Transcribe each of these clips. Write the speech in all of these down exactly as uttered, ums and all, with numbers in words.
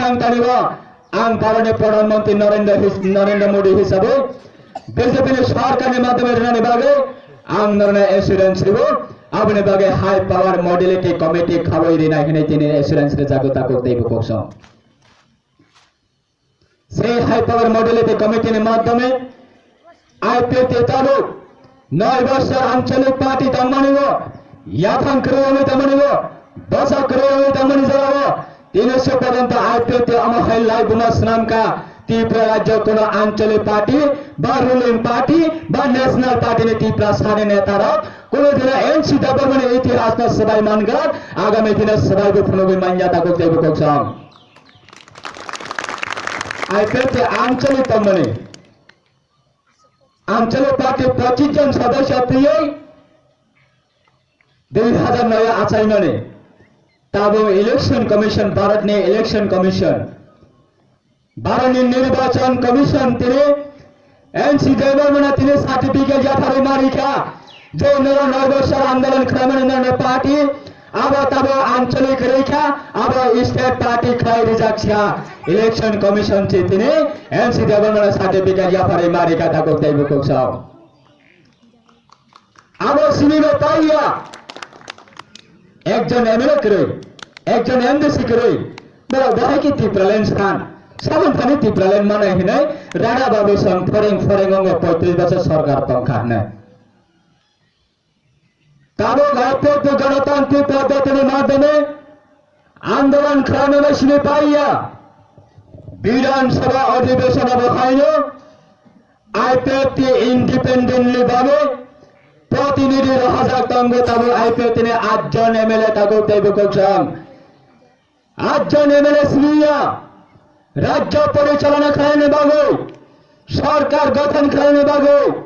Ang tanibo, ang Bharatni Pradhan Mantri Narendra his-, Narendra Modi hisabe B J P ni sarkarni madhyome rinani bagwi ang norno assurance ribo, aboni bagwi High Power Modality Committee khawi rinai hinwi tini assurance rijago takhuk tei bukhuk song. Sei High Power Modality Committee ni madhyome I P F T tabuk noi bosor anchalik party tongmani o, yaphang kwrwi wngwi tongmani o, bwsa kwrwi wngwi tongmani jora o, tini se porjonto I P F T omo hai lai buma swnamkha, Tripura rajyo kono anchalik party ba ruling party ba national party ni Tripura sani neta rok kono dino N C Debbarma ni itihas no swbai mangwk, agami dino swbai bo phunugwi manya takhuk tei bukhuk song. I P F T anchalik tongmani. Anchalik party pochis jon sodosyo twiwi dui hazar noi achaimani. Tabuk Election Commission, Bharatni Election Commission, Bharatni Nirbachan Commission tini N C Debbarmano tini certificate yapharwi ma rikha, je norok noi bosor andolon khlaimani norokni party, abo tabo anchalik rikha, abo state party khlai rijakha. Election Commission se tini N C Debbarmano certificate yapharwi ma rikha takhuk tei bukhuk song. Abo simi bo paiya. Ekjon M L A kwrwi, ekjon M D C kwrwi, borok bahai khe Tipraland san, sabon thani Tipraland manai hinwi Rana Babu song phoreng phoreng ongo poitris bosor sorkar tongkha hinwi. Tabuk I P F T ni ganatantrik poddotini madhyome andolon khlainani simi paiya. Bidhan Sabha adhibeshon abo haino I P F T independently bhabe protinidhi rohajak tongo, tabuk I P F T ni atjon M L A takhuk tei bukhuk song. Atjon M L A simi ya rajyo porichalona khlainani bagwi, sorkar gothon khlainani bagwi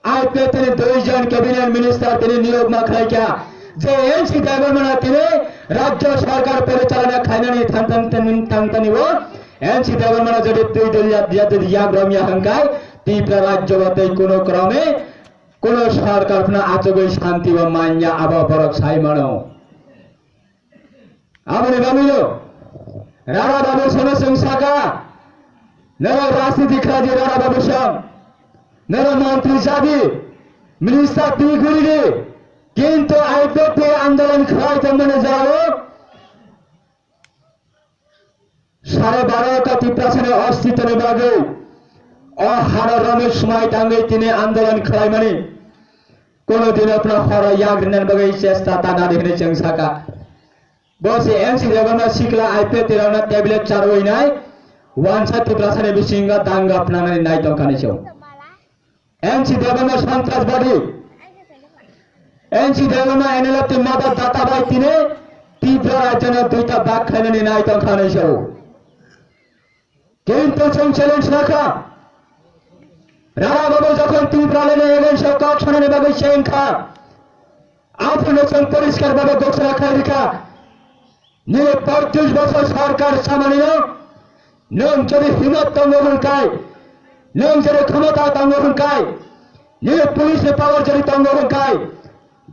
I P F T ni duijon cabinet minister tini niyok ma khlaikha. Je N C Debbarmano tini rajyo sorkar porichalona khlainani thang thang thang thang thani o N C Debbarmano jodi twi dol ya, ya, ya, ya, rom ya hwnkhe Tripura rajyo o tei kuno krome kuno sorkar phano achugwi shanti o manya abo borok sai mano. Aboni bagwino Rana Babu sono chwng saka, norok rajniti khlaidi Rana Babu song, norok montri jadi, minister twi guridi, kintu I P F T andolon khlai tongmani jora o sare baro ta Tiprasani ostitoni bagwi o hano romwi swmai tangwi tini andolon khlaimani. Kono dino phano horo yak rinani bagwi chesta tanadi hinwi chwng saka. Bo se N C Debbarma sikla I P F T rokno tablet charwi nai, wansa Tiprasani bisingo danga phnangnani nai tongkha hinwi chwng. N C Debbarma santrasbadi, N C Debbarma N L F T mother data bai tini Tripura rajyano duita bak khlainani nai tongkha hinwi chwng. Kintu chwng challenge rakha. Rana Babu jokhon Tipralandni against o kok sanani bagwi chengkha, aphano chwng poriskar bhabe ghosona khlai rikha. Nini poitrish bosor sorkar samanino nwng jodi himmat tongo hwnkhai, nwng jodi khomota tongo hwnkhai, nini police ni power jodi tongo hwnkhai,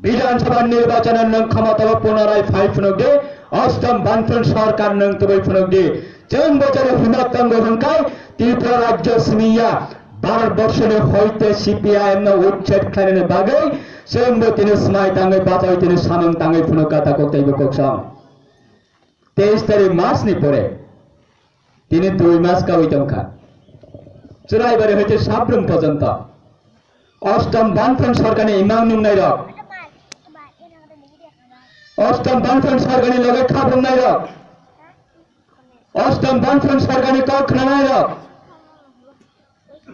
Bidhan Sabha nirbachano nwng khomotao punorai phai phunuk di, ostom banthon sorkar nwng tubui phunuk di. Chwng bo jodi himmat tongo hwnkhai Tripura rajyo simi ya, Bharat borshoni hoite C P I M no uchched khlainani bagwi chwng bo tini swmai tangwi bachai tini samung tangwi phunuk kha takhuk tei bukhuk song. Teis tarik mas ni pore tini dui mas kawi tongkha. Chwraibari hoite Sabrum porjonto. Ostom banthon sorkarni imang nungnai rok. Ostom banthon sorkarni loge khabrumnai rok. Ostom banthon sorkarni kok khnanai rok.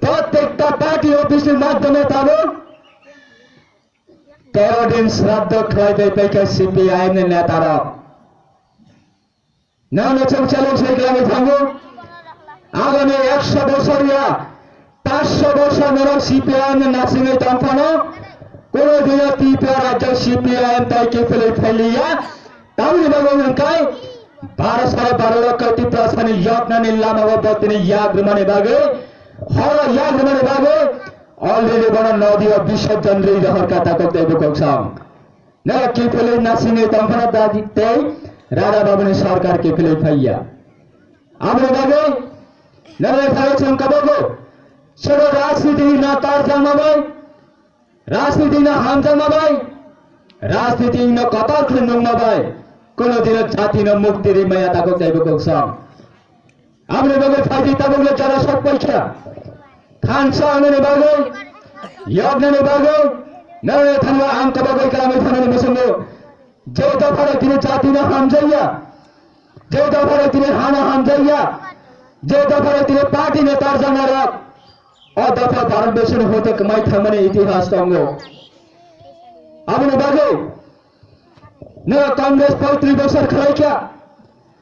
Prottekta party office ni madhyome tabuk tero din shraddho khlai bai paikha C P I M ni neta rok. Nangno chwng challenge hai khlaiwi thango. Agami ekso bosor ya, paanch sho bosor norok C P I M ni nasingwi tongphano, kono dino Tripura rajyo C P I M tai kiphilwi phailiya. Tamni bagwi hwnkhai baro sare baro lokho Tiprasani yoknani lamao bo tini yak rwmani bagwi, horo yak rwmani bagwi already bono nodio bisorjon rwi rohorkha takhuk tei bukhuk song. Noro kiphilwi nasingwi tongphano dadi tei Rana Babuni sorkar kiphilwi phaiya. Aboni bagwi nang thangwi chwng kabago sero rajniti na tarjakma bai, rajniti na hamjakma bai, rajniti no kotor khlai nungma bai, kono dino jati no mukti rimaya takhuk taibo koksong. Aboni bagwi phaidi tabukno jara sok paikha. Thansa wngnani bagwi, yoknani bagwi, nang thangwi ang kabagwi kalamwi thanani musungo. Je dopha rok tini jati no hamjakya, je dopha rok tini hano hamjakya, je dopha rok tini party no tarjakna rok, o dopha Bharat Bharsho ni hoite kwmai thangmani itihas tongo. Aboni bagwi no Congress poitris bosor khwlaikha,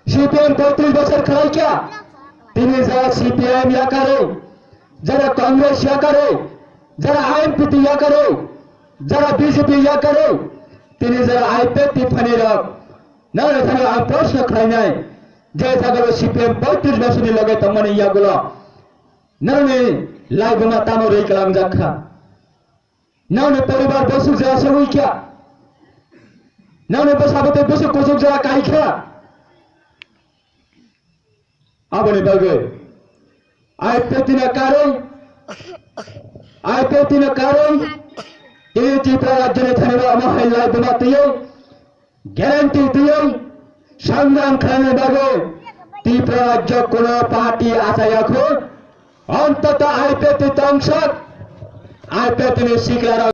C P M poitris bosor khwlaikha, tini jara C P M yakarwi, jara Congress yakarwi, jara I N P T yakarwi, jara B J P yakarwi, tini jara I P F T thani rok. Nang thani ang proshno khlainai, je jagao C P M poitris bosorni loge tongmani yagulo nangni laibuma tamo rwi kalamjak kha? Nangni poribar bwswk jora se wi kha? Nangni bwsa bwtwi bwswk kuchuk jora kai kha? Aboni bagwi I P F T ni karwi, I P F T ni karwi tini Tripura rajyoni thani bo omo hai laibuma twiwi guarantee twiwi sangram khlaina bagwi Tripura rajyo kuno party achaya kho, ontoto I P F T tongsak, I P F T ni sikla